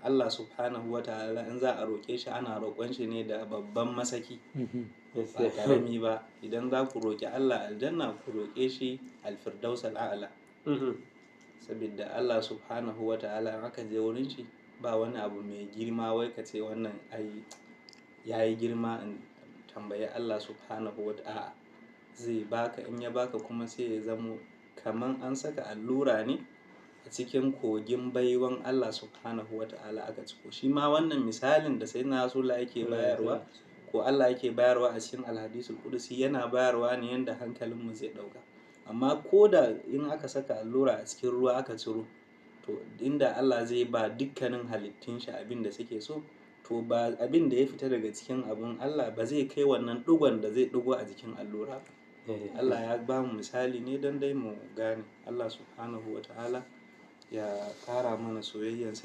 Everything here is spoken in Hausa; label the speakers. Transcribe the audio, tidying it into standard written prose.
Speaker 1: Allah subhanahu wa ta'ala in za a roƙe shi, ana roƙon shi ne da babban masaki, ba karami ba. Idan za ku roƙi Allah aljanna, ku roƙe shi alfirdaus al'a'la, saboda Allah subhanahu wa ta'ala in aka je wurin shi ba wani abu mai girma wai ka ce wannan ai ya yi girma in tambayi Allah subhanahu wa ta'ala. Zai baka. In ya baka kuma, sai ya zamo kaman an saka allura ne a cikin kogin baiwan Allah subhanahu wa ta'ala aka ciko shi. Ma wannan misalin da Sayyidina Rasulullah yake bayarwa, ko Allah yake bayarwa a cikin alhadisul qudusi, yana bayarwa ne yanda hankalinmu zai dauka. Amma ko da in aka saka allura a cikin ruwa aka ciro, to inda Allah zai ba dukkanin halittun shi abin da suke so, to ba abin da ya fita daga cikin abun Allah ba zai kai wannan digon da zai digo a jikin allura ba. Allah ya ba mu misali ne don dai mu gane. Allah subhanahu wa ta'ala ya kara mana soyayyansa.